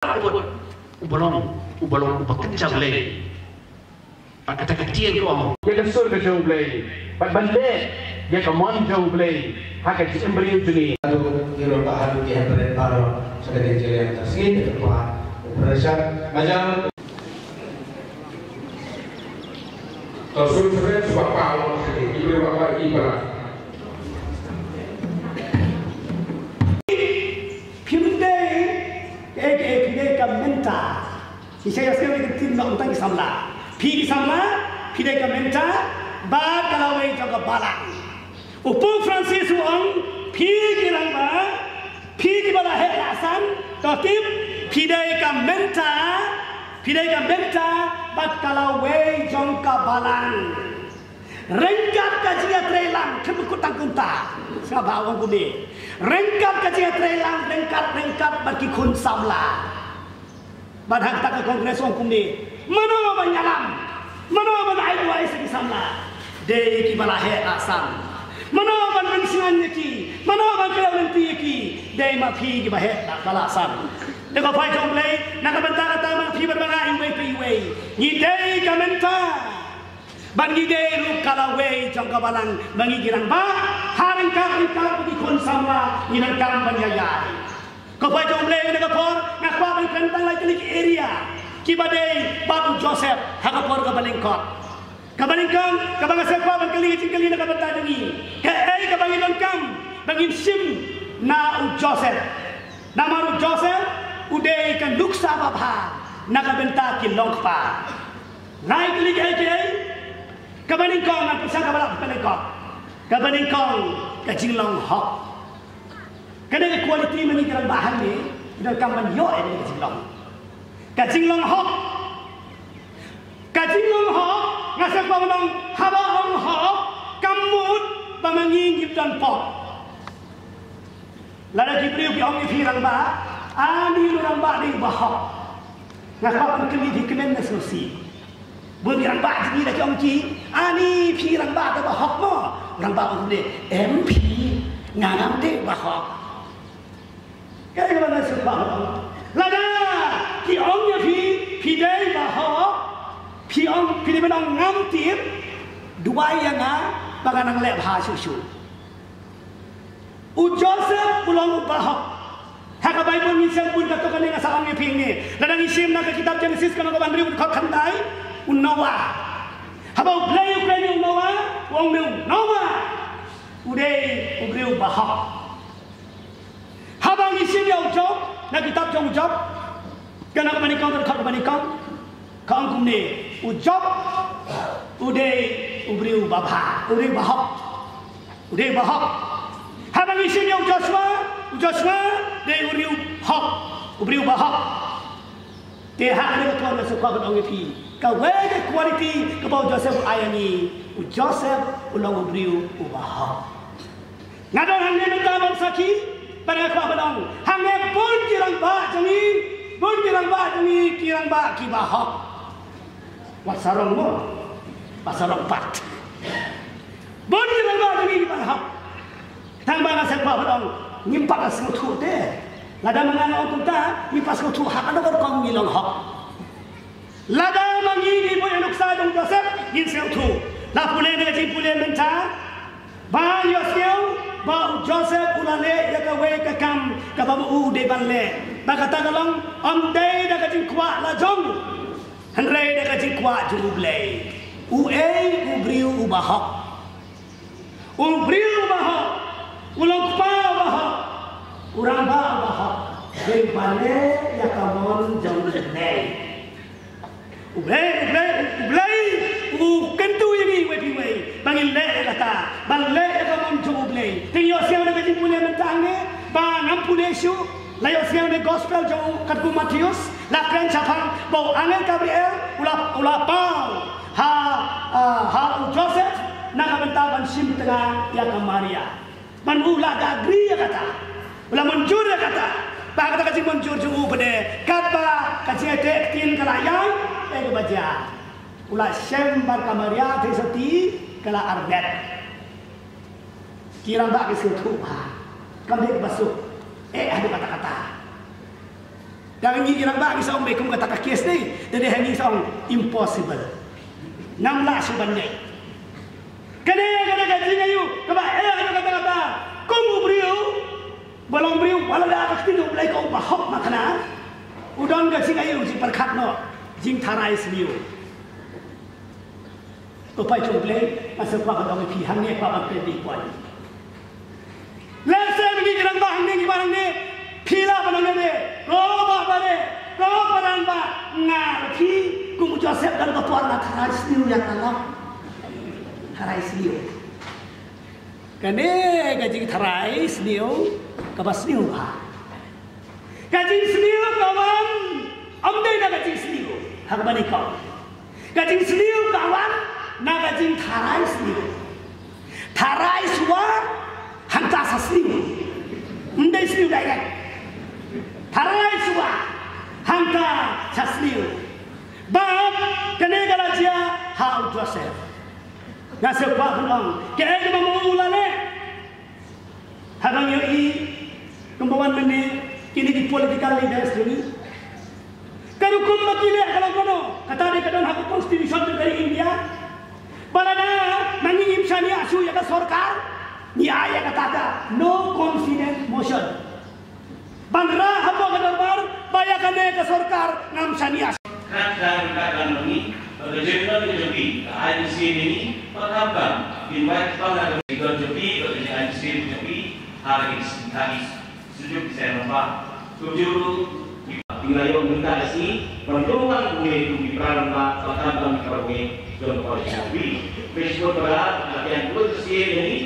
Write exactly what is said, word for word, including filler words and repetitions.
Uba long, uba long, uba kynja Blei. Bad kata ka ktien ka ong, ïa ka sur ka jong U Blei, bad ban leh ïa ka mon jong U Blei ha ka jingim briew jong ngi. Haduh ki rangbah, haduh ki hynrei baroh, sa ka dei jingïalang ka sngi ka kwa. Prasad majang. To sur sret swa pa wa sini, ibu wa pa ibu. Phim dei, eh, eh, phi dei ka mynta. Ki sa ïa sngewthuh ki ktien na ym tang ki samla. Phi ki samla, phi dei ka mynta bad ka lawei jong ka balang. U Pope Francis u ong, phi ki rangbah, phi kiba la heh la san, to tip, phi dei ka mynta, phi dei ka mynta bad ka lawei jong ka balang. Ryngkat ka jingïatreilang, kynmaw kut tang kumta. Sngap ba ong kumne. Ryngkat ka jingïatreilang, ryngkat, ryngkat bad ki khun samla. Bad ha kata ka Congress ong kumne. Mano ban ïalam? Mano ban ai duwai sha ki samla? Dei kiba la heh la san. Mano ban mynsngew ïa ki? Mano ban kynmaw lynti ïa ki? Dei ma phi kiba heh la, ba la san. Te ko phai jong Blei, na ka bynta kata ma phi bad ma nga iwei pa iwei, ngi dei ka mynta. Ban ngi dei ruh ka lawei jong ka balang, ba ngi ki rangbah, ha ryngkat ryngkat ki khun samla, ngi donkam ban ïaïai. Ko phai jong Blei, na ka por nga kwah ban kren tang lai tylli ki area kiba dei bad u Joseph ha ka por kaba lyngkot. Kaba nyngkong, kaba nga sa kwah ban kylli ka jingkylli na ka bynta jong ngi, kaei kaba ngi donkam ba ngin shim na u Joseph? Namar u Joseph u dei ka nuksa babha na ka bynta ki longkpa. Lai tylli kiei kiei? Kaba nyngkong, ngan pynshai kaba lah kaba nyngkong. Kaba nyngkong, ka jinglong hok. Kane ka quality ma ngi ki rangbah hangne, ngi donkam ban ïoh ïa ka jinglong, ka jinglong hok. Ka jinglong hok, nga sa kwah ban ong, haba ong hok, kam mut ba ma ngi ngim don pop. Lada ki briew ki ong ïa phi rangbah, ani u rangbah dei uba hok. Nga kwah ban kylli phi kmen na sngewsih. Bun ki rangbah jong ngi da ki ong ki, ani phi rangbah dei uba hok mo? Rangbah ong kumne, em phi, nga ngam dei uba hok. Kaei kaba nga sngewbha ban ong? Lada ki ong ïa phi, phi dei uba hok, phi ong, phi dei ban ong ngam tip, duwai ïa nga ba ngan nang leh bha shuh shuh. U Joseph u long uba hok. Ha ka Baibl ngi shem bun katto katne, nga sa ong ïa phi hangne. Lada ngi shim na ka kitab Jenesis ka lynnong kaba hynriew, dkhot khyndai, u Noah. Haba U Blei u kren ïa u Noah, u ong ïa u, Noah, u dei u briew uba hok. Haba ngi shim ïa u Job, na kitab jong u Job, ka lynnong kaba nyngkong, ka dkhot kaba nyngkong, ka ong kumne, u Job u dei u briew uba bha, u dei uba hok. U dei uba hok. Haba ngi shim ïa u Joshua, u Joshua dei u briew hok, u briew uba hok. Te ha kane ka por nga sa kwah ban ong ïa phi, kawei ka quality kaba u Joseph u ai ïa ngi, u Joseph u long u briew uba hok. Nga don hangne mynta ban sakhi, bad nga kwah ban ong, hangne bun ki rangbah jong ngi, bun ki rangbah jong ngi, ki rangbah kiba hok. Wat sarong mo, wat sarong pat. Bun ki rangbah jong ngi kiba hok. Tang ba nga sa kwah ban ong, ngim pat sngewthuh te. Lada ma nga nga ong kumta, ngim pat sngewthuh ha kano ka rukom ngi long hok. Lada ma ngi ngi buh ïa nuksa jong u Joseph, ngin sngewthuh. La pule na ka jingpule mynta, ba ïohsngew ba u Joseph u la leh ïa kawei ka kam kaba ma u u dei ban leh. Ba kata ka long, ym dei da ka jingkwah la jong u, hynrei da ka jingkwah jong U Blei. Uei u briew uba hok? U briew uba hok, u longkpa uba hok, u rangbah uba hok, dei ban leh ïa ka mon jong U Blei. U Blei, U Blei, U Blei u kyntu ïa ngi iwei pa iwei ba ngin leh ïa kata, ban leh ïa ka mon jong U Blei. Te ngi ïohsngew na ka jingpule mynta hangne ba ngam pule shuh, la ïohsngew na gospel jong u katkum u Mathaios, la kren shaphang ba u angel Gabriel u la, u la paw ha, ah, ha u Joseph na ka bynta ban shim tnga ïa ka Maria. Ban u la da agree ïa kata, u la mynjur ïa kata. Ba kata ka jingmynjur jong u pat de, katba ka jingïateh ktien ka la ïaid, eh, kaba jia, u la shem bad ka Maria, te sati ka la armet. Ki rangbah ki sngewthuh ba kam dei kaba suk, eh, haduh katta katta. Ka ngi ki rangbah ngi sa ong ba kum kata ka case dei, te dei ha ngi sa ong impossible. Ngam lah shuh ban leh. Kane, kane ka jingayu kaba eh ha kata kata. Kum u briew ba long briew ba la da ka ktien U Blei ka u ba hok makna, u don ka jingayu jingpyrkhat noh, jingtharai sniew. Ko paid jong U Blei, nga sngewkwah ban ong ïa phi hangne, kwah ban kren ïa phi. Lehse ngi ki rangbah hangne, ngi ba hangne, phi lah ban ong ïa me, ko bah ba me, ko paran bah, nga phi, kum u Joseph don ka por, nga tharai sniew ïa ka long. Tharai sniew. Kane ka jingtharai sniew kaba sniew bha. Ka jingsniew ka wan, ym dei na ka jingsniew ha kaba nyngkong. Ka jingsniew ka wan na ka jingtharai sniew. Tharai shuwa, hangta sa sniew. Ym dei sniew direct. Tharai shuwa, hangta sa sniew. Bad kane ka la jia ha u Joseph. Nga sngewkwah ban ong, kaei kaba ma u la leh. Haba ngi ïohi kumba wan mynne kine ki political leaders jong ngi, ka rukom ba ki leh ka long kumno? Kata dei ka don ha ka constitution jong ka ri India. Ba lada ma ngi ngim shaniah shuh ïa ka sorkar, ngi ai ïa kata ka no confidence motion. Ban rah hapoh ka dorbar ba ïa kane ka sorkar ngam shaniah. Kata ka kan ngi ba ka jingdon ka jong phi ka I D C ne ngi, ba kham kham kin wai kpang ha ka jingdon jong phi ba ka I D C ne jong phi ha ka I D C ha ka I D C. Sujuk ki seng lomba kumjuh ruh ki la ïoh mynta ka sngi ban long lang kumne kum ki para lomba ba kham kham ki para bangeit jong ka I D C. Phi sngewbha ba la kian buh ka sngi ne ngi.